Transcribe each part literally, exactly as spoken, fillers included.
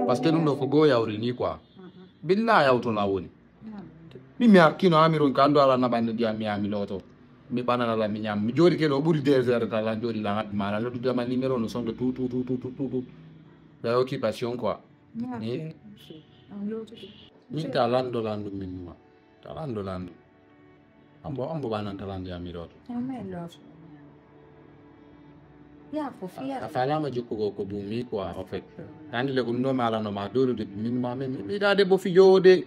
Parce que ɗum ɗo ko goo yawri ni quoi. Billa yawto na woni. Min mi hakkino amiron ka ando ala naɓande ndiyam mi ami loto. Mi ɓanana lan mi ñam. Mi jooɗi ke ɗo ɓuri deux heures ta lan jooɗi lan haɓɓi ma lan noddude ma numéro no sonde tout, tout, tout. Des occupations quoi. Ni. Min ta lanɗo lanɗo min numa. Ta lanɗo lanɗo. Ambo, ambo ɓanan ta lanɗo yami loto. A faalama jokkugol ko buumi quoi, en fait. Andi le ko ɗum ɗo mi alano ma dolude, min ma, min, mi yiɗa debbo fijoowo de.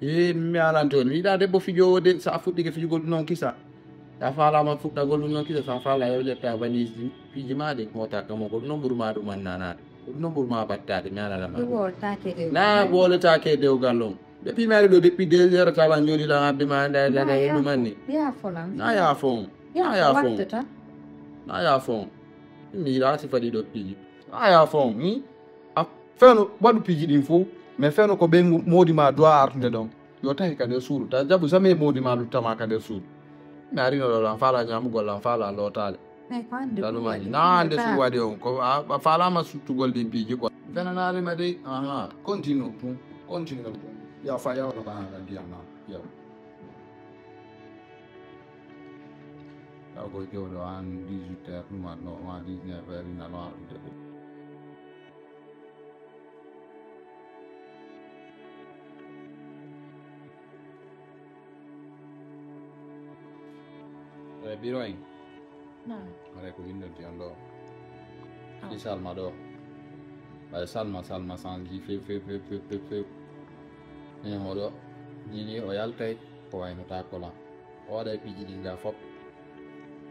E, mi alante on, mi yiɗa debbo fijoowo de, sa fuɗɗike fijugol ɗum non kisa. Sa faalama fuɗɗagol ɗum non kisa, sa faala yo ƴetta valise ɗin, piiji ma ɗin, mota kamo, ko ɗum non ɓuri ma ɗum annanade. Ko ɗum non ɓuri ma battade, mi alana ma. Na woletaake e dewgal on. Depuis mi ari ɗo, depuis deux heures, tawa jooɗi lan abbi ma, nda, nda, nda, ɗum anni. Ya folan. Na ya fon. Na ya fon. Na ya fon. Mi yiɗa si faɗi ɗo piiji. Na ya fon, hmm? A feno, waɗu piiji ɗin fof, mais feno ko ɓe moodi ma doit artude ɗon. Yo tawi ka nder suudu. Ta jaɓu jamais moodi ma luttama ka nder suudu. Mi arino ɗo lan faala ñamugol, lan faala lootaale. Ɗanumaji. Na hande si waɗi on. Ko a, a faalama suttugol ɗin piiji quoi. Fenanaare ma dey. Aha. Continue ɗum. Continue ɗum. Ya fa yawno ma hanga ndiyam ma. Yaw. Taw ko jooɗo an dix-huit heures ɗum an no, ma dix-neuf heures ina no an ɗum. Eh, biro en. Naam. Haray ko winndonti on ɗo. Ah. Ɗi Salma ɗo. Ɓay Salma, Salma sanji few, few, few. Min hoɗo, ni ni o yaltay, ko waynotaako lan. O waɗay piiji ɗin ga fop.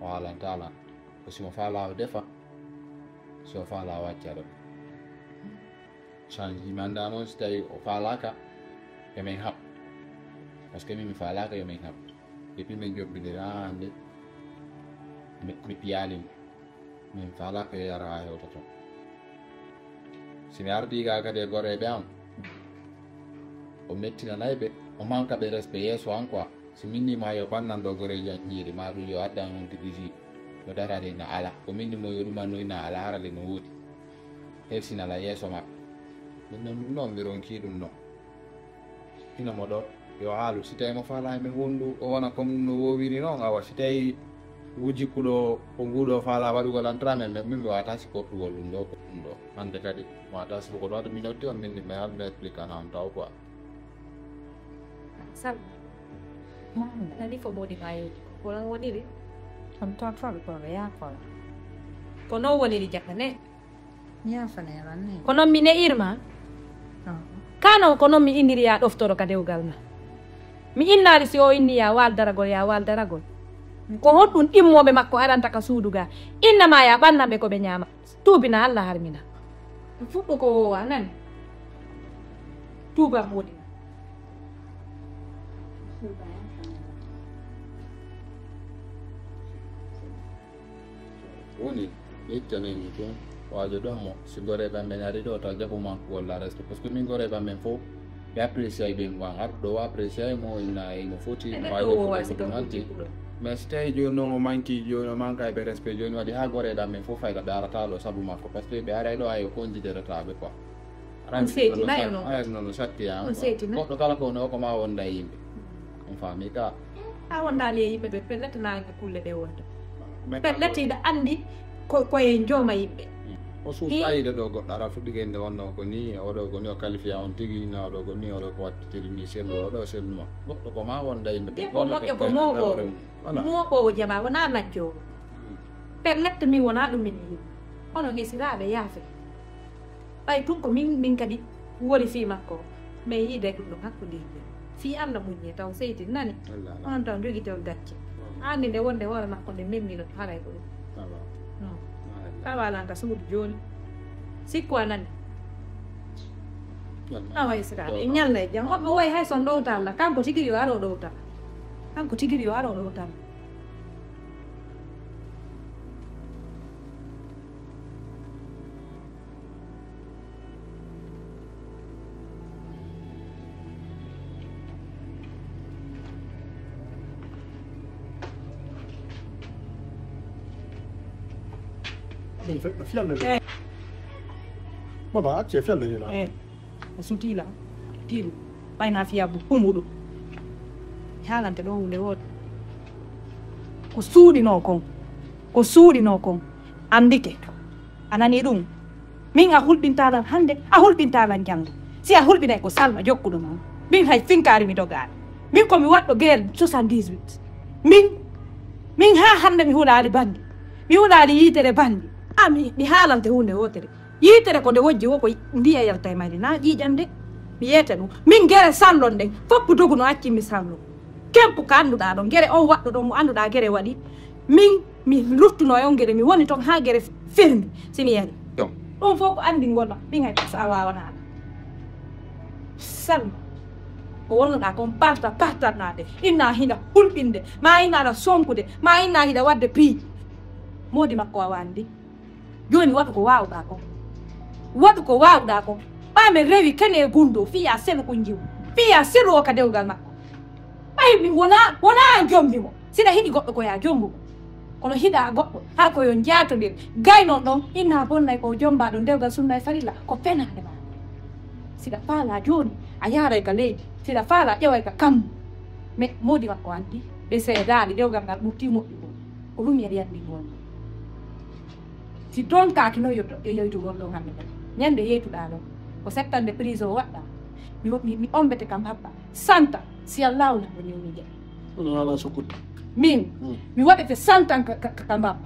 O haalanta lan. Ko si mo faala o defa, si o faala o acca ɗo. Change mi anndaa noon si tawi o faalaaka, yo min haɓ. Parce que min mi faalaaka yo min haɓ. Depuis min jobbindiri haa hannde, mi, mi piyaali mo. Min faalaaka yo yara haa hewta toon. Si mi ardii gaa kadi e goreeɓe am, o mettinanay ɓe, o manka ɓe respect yeeso an quoi. Si min ni ma yo bannan ɗo goreejo an ƴiiri, maa ɗum yo addan on tigi si no darade na ala. Ko min ni mo yo ɗum annoy na ala harale no woodi. Hersina la yeeso maɓɓe. Min non ɗum non mi ronki ɗum non. Hino mo ɗo, yo haalu. Si tawi mo faalaay men wondu, o wona comme no woowiri non, awa si tawi wujikkuɗo ko nguɗo faala waɗugol entraînement, min mi wata si kortugol ɗum ɗo, ko ɗum ɗo. Hannde kadi, mi wata si ko ɗo, min otti on, min mi haalde explique an taw quoi. Salma. Nani fo moodi ma yewti ko. Ko non woniri? On ton fo ɓe ko ɓe yaafola. Ko non woniri jakane. Yaafanee lan ne. Ko non mi ne'ir ma. Ah. Ka non ko non mi inniri ya ɗoftoro ka dewgal ma. Mi innaali si o inni ya waal daragol, ya waal daragol. Ko honɗum ɗimmooɓe makko aranta ka suudu ga. Inna ma ya ɓannan ɓe ko ɓe ñaama. Tuubina Allah harmina. Fuɗɗo ko wowa nani. Tuuba moodi. Woni, mi ittanay mo tun, waajo ɗon mo, si goreeɓe amen ari ɗo, taw jaɓu manque walla respect. Parce que min goreeɓe amen fof, ɓe apprécier ay ɓe mo an, arɗo ɗo o apprécier ay mo, inna ay mo foti, mo ay ɗo foti ko ɗum hanti. Mais si tawi jooni noon o manque, jooni o manque ay ɓe respect, jooni waɗi haa goreeɓe amen fof fayda ɓe arata ɗo sabu makko, parce que ɓe aray ɗo ay o considérata ɓe quoi. On seetinay no. Ay no, no satti, ah. On seetinay. Goɗɗo kala ko no ko ma wonda e yimɓe. On faami ka. A wondaali e yimɓe ɓe, pellet naange kulle ɗe wonda. Pellet iɗa anndi ko, ko e jooma yimɓe. O suusa yiide ɗo goɗɗo ara fuɗɗike nde wonno ko ni, oɗo ko ni o qualifié on tigi, na oɗo ko ni, oɗo ko wattitiri ni sellu, oɗo sellu ma. Goɗɗo ko ma wonda yimɓe. Debbo moƴƴo ko mooɓoowo. Voilà. Mooɓoowo jamaa, wonaa najjoowo. Pellet mi wonaa ɗum min yiɗi. Kono hisiraaɓe yaafe. Ɓay tun ko min, min kadi woni fii makko, mais yiide ɗum ɗon hakkunde yimɓe. Fii Alla muññee taw seydi nani. Wallaahi. Onon taw jogitewol gacce. Wallaahi. Anndi nde wonde hoore makko nde memmi non haray ko ɗum. Wallaahi. Non. Wallaahi. Tawa lan ka suudu jooni. Sikku a nani. Wallaahi. Awa Israel, e ñalla e jam. Woɓɓe woy hay son ɗowtal la. Kanko tigi yo aro ɗowtal. Kanko tigi yo aro ɗowtal. Baba, acce felle ni la. Eh, o sutii la. Tiiɗi. Ɓay na fiya bu humuɗo. Mi haalante ɗoo huunde wootere. Ko suuɗinoo kon. Ko suuɗinoo kon. Anndike. A nanii ɗum? Min a hulɓintaa lan hannde, a hulɓintaa lan janngo. Si a hulɓinay ko Salma jokkuɗo ma. Min hay finkaari mi dogaali. Min ko mi waɗɗo geel soixante-dix-huit. Min, min haa hannde mi hulaali banndi. Mi hulaali yiitere banndi. A mi, mi haalante huunde wootere. Yiitere ko nde wojji wo ko ndiya yalta e mayri na ƴiiƴan de. Mi yeete ɗum. Min gere sallon ɗen. Foppu dogu no accin mi sallo. Kempu ka annduɗaa ɗon. Gere on waɗɗo ɗon mo annduɗaa gere waɗi. Min, mi luttuno e on gere, mi woni ton haa gere fermi, si mi yari. Ɗum fof ko anndi ngol ma, min hay so a waawanaa ɗum. Salma, ko wonnoɗaa kon parta, partannaade, inna hina hulɓinde, ma inna aɗa sonkude, ma inna hiɗa waɗde piiji. Moodi makko a waandi. Jooni waɗu ko waawɗaa kon. Waɗu ko waawɗaa kon. Ɓaa men rewi kene e gunndoo, fiya selu ko njiw. Fiya selu o ka dewgal makko. Ɓay mi wonaa, wonaa an jombi mo. Siɗa hiɗi goɗɗo ko yaa jombu mo. Kono hiɗaa goɗɗo, haa ko yo njaatondir. Gay non ɗon, inna bonnay ko jombaaɗo dewgal sunna e farilla, ko fenaande ma. Siɗa faalaa jooni, a yaaray ka leydi. Siɗa faalaa ƴeway ka kammu. Mais moodi makko anndi, ɓe seedaali dewgal ngal ɓurti moƴƴugol. Ko ɗum yari anndi ngon. Si donkaaki non yo toƴƴo yeytugol ɗon hannde ɗon. Ñande yeytuɗaa ɗon, ko settande prison waɗɗaa. Mi, mi, mi ombete kam habba. Santa, si Allaahu na ko ñewni je. Ono ala sukkude. Min, hmm, mi waɗete santan ka, ka, ka, ka mbabba.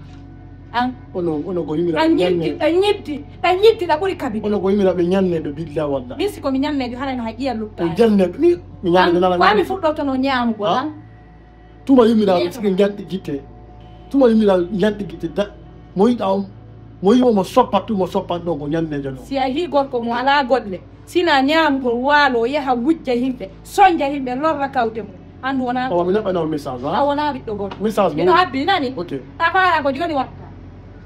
An. Ono, ono ko yimira. Ɗan ñiddi, ɗan ñiddi, ɗan ñiddi ɗa ɓuri kabide. Ono ko yimira ɓe ñanne ɓe billa walla. Min si ko mi ñanne ɓe hara no hay ƴiya lutta. Ko janne ɓe, mi, mi ñanne nana. Ko ami fuɗɗotono ñaamugol, ha? An. Tuma yumira sike njanɗi gite. Tuma yumira njanɗi gite da. Mo yiɗa on, mo yiɗa mo soppa, tuma soppa ɗo ko ñannejo ɗo. Si a yii gorko mo alaa golle, sina ñaamgol waalo, yaha wujja yimɓe, sonja yimɓe, lorra kawte mum. Anndu wonaa. Awa, mi naɓɓana on message, ha? A wonaa ɓiɗɗo gorko. Message mino mo. Habbi, nani? Ok. A faala ko jooni watta.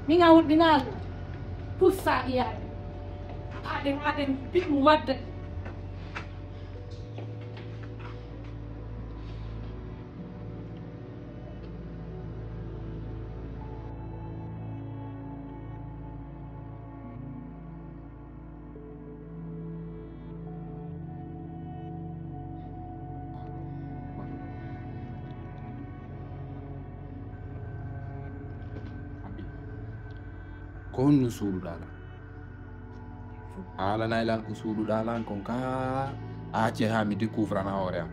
Min a hulɓinaaka. Tout ça, il y a. Aɗen, aɗen, ɓiɗɗum wadde. Ko honno suuɗuɗaa lan? A haalanay lan ko suuɗuɗaa lan kon ka, a accay haa mi découvre an hoore an.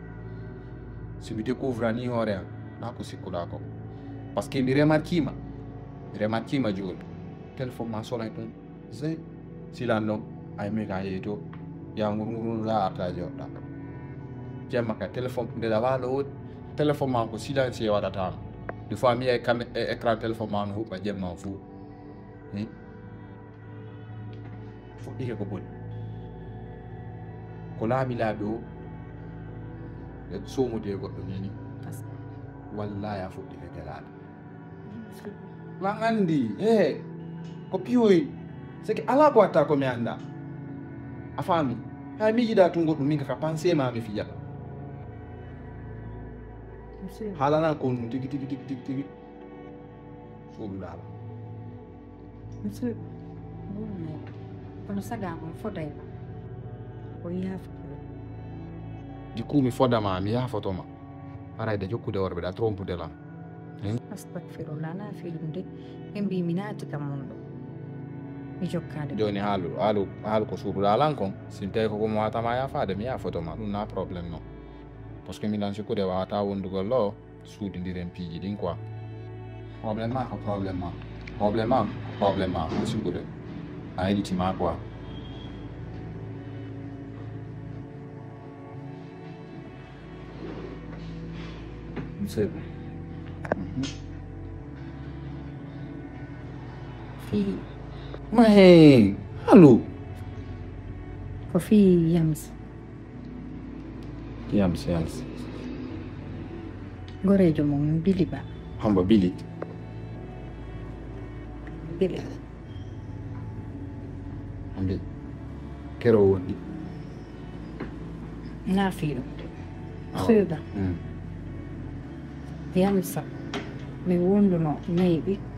Si mi découvre ani hoore an, naa ko sikkuɗaa kon. Parce que mi remarquima, mi remarquima jooni. Téléphone maa sonay tun. Sey, silan non, ay mi ka yeeto. Ya ngurnguru la arta joɗɗa. Jemma ka téléphone nde la walo wodi. Téléphone maa ko silencieux waɗata. Des fois mi ay kam e écran téléphone maa no huɓɓa jemma fuu. Hmm? Fuɗɗike ko boni. Ko laaɓi laaɓi o, e soomude e goɗɗo nini. Wallahi a fuɗɗike gelaaɗo. Ma anndi, he, ko piwoyi. C'est que alaa ko watta ko mi annda. A faami? Hay mi yiɗa tun goɗɗum, min ka, ka pensée ma mi fija. Haalana ko ɗum tigi, tigi, tigi, tigi, tigi. Ɗum laala. Monsieur, kono saga mon foday ma. O yaafoto. Du coup, mi foda ma, mi yaafoto ma. Arayde jokkude worɓe ɗa, trompude lan. Hein? Astagfirullah, na fiɗum de. Ɓe mbi mi naati kam mon ɗo. Mi jokkaade. Jooni haalu, haalu, haalu ko suuɗuɗa lan kon. Sin tawi ko ko mo wata ma yaafaade, mi yaafoto ma. Ɗum na problème non. Parce que miɗan sikkude wawata wondugol ɗo. Suudindiren piiji ɗin quoi. Problème ma ko problème ma. Problème ma ko problème ma. Ko sikkude. A yiɗiti ma quoi. Monsieur. Mhm. Fii. Ma he. Allo. Ko fii Yams. Yams, Yams. Goreejo mon Bili Ba. Hombo Bili? Bili. Bili. Kero wondi. Na fiiɗo. Awa. Seyda. Mm. Yamsa. Mi wonduno nayi ɓiɓɓe.